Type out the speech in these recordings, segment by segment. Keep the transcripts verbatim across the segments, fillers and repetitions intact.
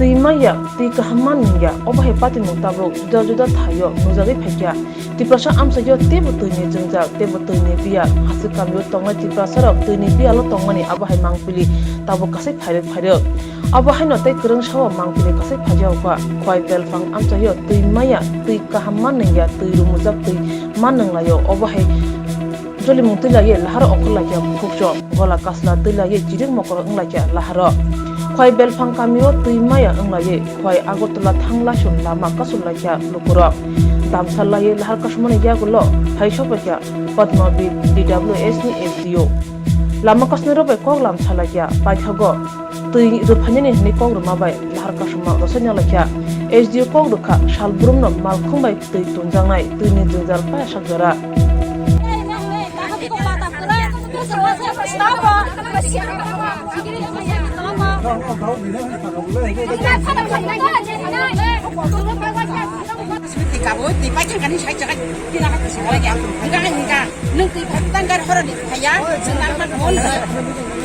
Twi maya, twi kaham man nungya, obo hai patimung tabuk juda juda thaio nujagwi phaikha. Tiprasa amchaio teibo twini jwngjal, teibo twini biya. Hasik kamio tongnai Tiprasarok twini biyalo tongmani abo hai mangpili tabuk kasai phairwk phairwk. Abo haino tei kwrwngsao mangpili kasai phaijakha. Khwai belphang amchaio twi maya, twi kaham man nungya, twi rumujak twi man nunglaio. Obo hai jolimung twi laiwi lahar ongkhor laikha bukhukchwng. Gola kasla twi laiwi chirik mokol wng laikha laharo. Khwai belphang kamio twi maya wng laiwi khwai Agartala thang laisum lama kasur laikha lukurok. Damsal laiwi lahar kasumani yagulo hai sokbaikha Padmabir D W S ni S D O. Lama kasnirok bai kok lam salaikha, paithago twi rwphainani hwnwi kok rwma bai lahar kasuma rwsai nang laikha. S D O kok rwkha, salbrumno malkhung bai twi tunjaknai, twini jwngjal paya sak jora. Twi kabo, twi paikhe kani sai jaga, twi nang khe sai jaga ya. Hingka, hingka, nwng twi phai tang gari horoni phaiya, chwng nang kha bon.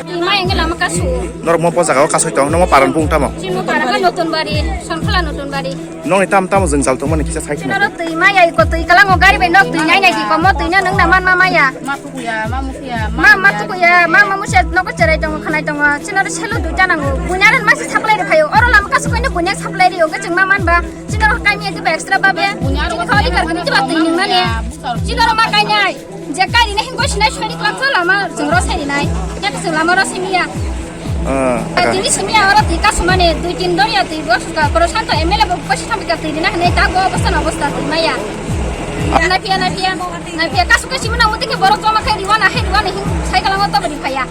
Twi maya wngwi lama kasu. Norok mo po jaga o kasui tong, nomo paran bung tamo? Chini mo paran kha Notun Bari, Sonkhola Notun Bari. Nokni tam tamo jwngjal tongmani kisa sai khna. Norok twi maya iko twi kalango gari bai nok twi nai nai di komo twi no nwng na man ma maya. Ma tukuya, ma mukuya, ma, ma tukuya, ma, ma musia nogo cherai tongo, khanai tongo. Chini oro selo duita nango. Bunya ren masi supply ri phaio. Oro lama kasu koino bunya supply ri oge chwng ma man ba. Chini oro kaimi edi ba extra babe. Chini khawli kar gini tiba twi nwng mani. Chini oro ma kainai. Je kai rinai hingo sinai sori klam tho lama chwng ro sai rinai. Ya chwng lama ro simiya. Ah, tini simiya oro twi kasumani dui tin doria twi bo suka koro santo M L A bo kosi thambi ka twi rina hinai ta go obostha na obostha twi maya. Na pia, na pia, na pia kasu kasi mana muti ke borok joma khai riwana hai riwana hin sai kalango to beri phaya.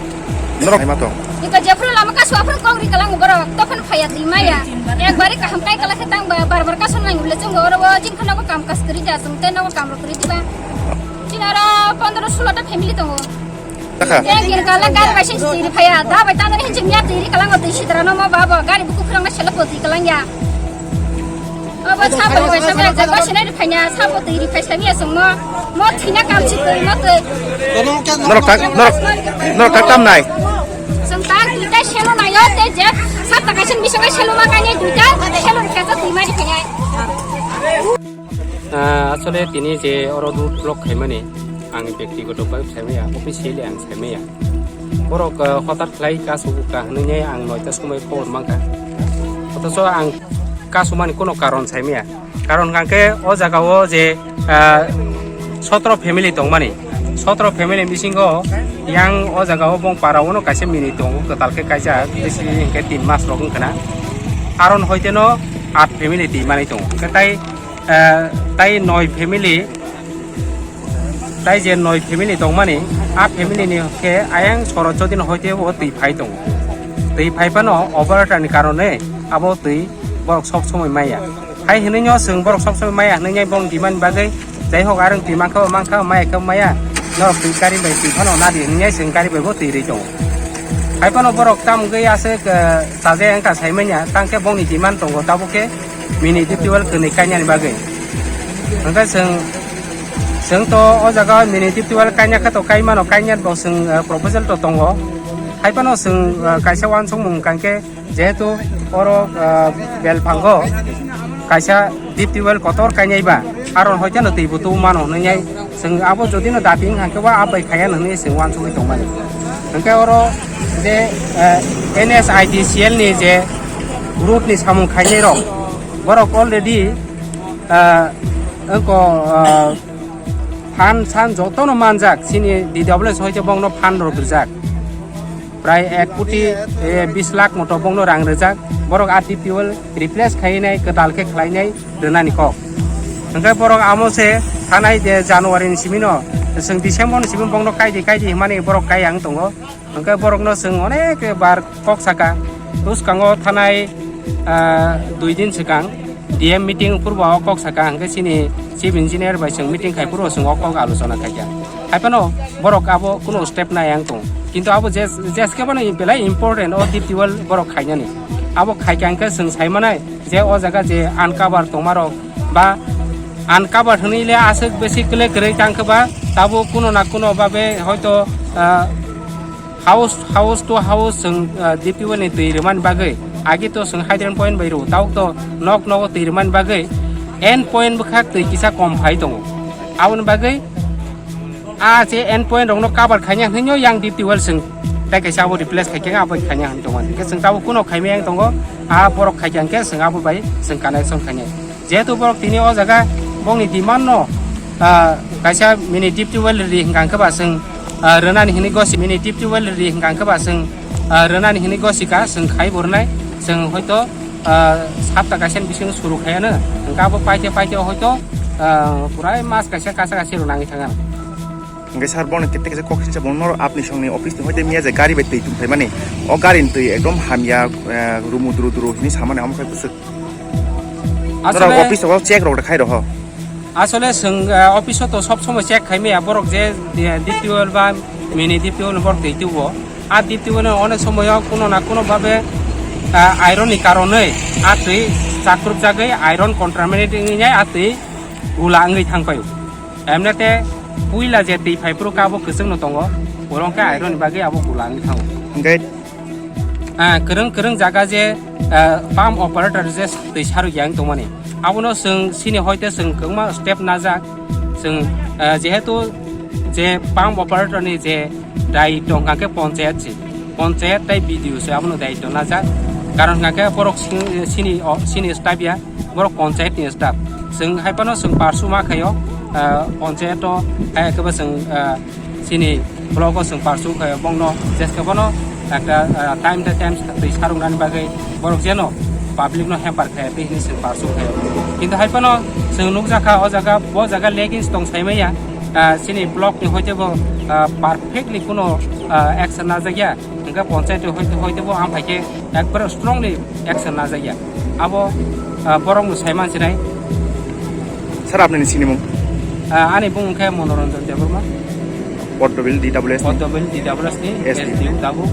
Norok hai ma to. Ika jephru lama kasu aphru kok ri kalango borok to phan phaya twi maya. Ekbari kaham kai kala khe tang ba bar bar kasu nang ule chungo oro bo jing khana bo kam kas kri ja sung te no kam ro kri ba. Chini oro pondro sulo ta family tongo. Taka. Tei gini kala gari bai sing twi phaya. Da bai tanani hin jing ya twi kalango twi sidra no mo ba bo gari buku khurang na selo twi kalang ya. Abo sabo bai sabo ja ba sinai phanya sabo twi phai sami asung mo. Mo thina kam si twi mo twi. Norok tak, norok, norok tak tam nai. Sung tak twi ta selo na yo te je sab ta kasin bisong selo ma kani twi ta selo ri phaya twi ma ri phaya. Ah, asole tini je oro road block khaimani ang bektigoto bhabe saimaya, officially ang saimaya. Borok, ah, hotat khlai kasu ka hwnwi ang noita somoi khobor mankha. Othocho ang kasumani kono karon saimaya. Karon hwnkhe o jagao je, ah, sotro family tongmani. Sotro family bisingo yang o jagao bong parao no kaisa mini tongo, kwtal khe kaisa, bisi hwnkhe tin mas rok wngkha na. Aron hoite no at family twi manwi tongo. Hwnkhe tai eh, tai noi family, tai je noi family tongmani, a family ni khe ayang soro chodino hoite bo twi phai tongo. Twi phai phano operator ni karone abo twi borok sob somoi maya. Hai hwnwi no chwng borok sob somoi maya hwnwi nai bong demand bagwi, jai hok arang twi mankha mankha maya khe maya, norok twi gari bai twi phano nadi hwnwi nai chwng gari bai bo twi rwi tongo. Hai phano borok tam wngwi aswk, eh, chaja wngkha sai manya, tang khe bongni demand tongo tabuk khe mini deep tubewell kwnwi kainani bagwi. Hwnkhe chwng, chwng to o jaga mini deep tubewell kaina khe to kai mano, kainai bo chwng, eh, proposal to tongo. Hai phano chwng, eh, kaisa uansukmung hwnkha khe jehetu oro, eh, belphango kaisa deep tubewell kotor kainai ba, aro hoite no twi bo tu mano hwnwi ai. Chwng abo jodi no dabi wngkha khe bo abai khaya hwnwi chwng uansugwi tongmani. Hwnkhe oro je, eh, N S I D C L ni je road ni samung khainai rok, borok already, eh, wngko, eh, phan san jotono manjak, chini D W S hoite bongno phan rok rijak. Prai ek koti, eh, bis lakh moto bongno rang rijak. Borok a deep tubewell replace khainai, kwtal khe khlainai rwnani kok. Hwnkhe borok amo se thanai je January ni simi no, chwng December ni simi bongno kaidi kaidi hwnmani borok kai ang tongo. Hwnkhe borokno chwng onek bar kok saka. Bwskango thanai, ah, dui din swkang D M meeting phuru bo o kok saka, hwnkhe chini chief engineer bai chwng meeting khai phuru chwng o kok alochona khaikha. Haiphano borok abo kuno step nai ang tong. Kintu abo je, je skebo no belai important o deep tubewell borok khainani. Abo khaikha hwnkhe chwng sai manai je o jaga je uncover tongmarok ba uncover hwnwi le aswk basically kwrwi tang khe ba tabuk kuno na kuno babe hoito, ah, house, house to house chwng, ah, deep tubewell ni twi rwmani bagwi Agi to chwng hydrant point bai rw, tabuk to nok nogo twi rwmani bagwi end point bwkha twi kisa kom phai tongo. Aboni bagwi a je end point rokno cover khaina hwnwi yang deep tubewell chwng tei kaisa abo replace khaikhe abo khaina hwnwi tongo. Hwnkhe chwng tabuk kuno khaimaya wng tongo, a borok khaikha hwnkhe chwng abo bai chwng connection khainai. Jehetu borok tini o jaga bongni demand no, ah, kaisa mini deep tubewell ri hwnkha hwnkhe ba chwng, ah, rwnani hwnwi gosi, mini deep tubewell ri hwnkha hwnkhe ba chwng, ah, rwnani hwnwi gosi ka chwng khai bo rwnai. Chwng hoito, ah, sapta kaisa ni bisingo suru khaiya no, hwnkhe abo paite paite hoito, ah, purai mas kaisa kaisa kaisa rwnani thangya. Hwnkhe sir, bono kete kete kok singsa, bono norok apni songni office ni hoite miya je gari bai twi tongphaimani, o gari ni twi ekdom hamya, eh, rumu duru duru hwnwi samani, omo khe bwswk. Norok asole office o check rok khai roho. Asole chwng, eh, office o to sob somoi check khai maya, borok je, eh, deep tubewell ba mini deep tubewell ni borok twi tubo. A deep tubewell no onek somoyo kuno na kuno babe, eh, iron ni karonwi a twi chakrupjagwi iron contaminate wngwi a twi gula wngwi thangpaio. Emnete puila je twi phaiphuru kabo kwchwngno tongo, borok khe iron ni bagwi abo gula wngwi thango. Hwnkhe? Ah, kwrwng kwrwng jaga je, ah, pump operator je twi sarwi yang tongmani, abono chwng chini hoite chwng kwbangma step najak. Chwng, ah, jehetu je pump operator ni je dayitto hwnkha khe ponchayat se, ponchayat tei B D O se abono dayitto najak. Karon hwnkha khe borok sini, sini o, sini staff ya. Borok ponchayat ni staff. Chwng hai phano chwng parsu ma khaio, ah, ponchayat o hai khe bo chwng, ah, chini block o chwng parsu khaio, bongno jeske bono ekta, ah, time to time twi sarung nani bagwi borok jeno public no hamper khaya twi hinwi chwng parsu khaio. Kintu hai phano chwng nukjakha o jaga, bo jaga leggings tong sai maya, ah, chini block ni hoite bo, ah, perfectly kuno, ah, action najak ya. Hwnkhe ponchayat hoite, hoite bo ang phaikhe ekbar strongly action najak ya. Abo, ah, borok no sai man sinai. Sir, apni ni sinimung? Ah, ani bung khe Monoranjan Debbarma. Poddobil D W S ni? Poddobil D W S ni S D O. S D O tabuk.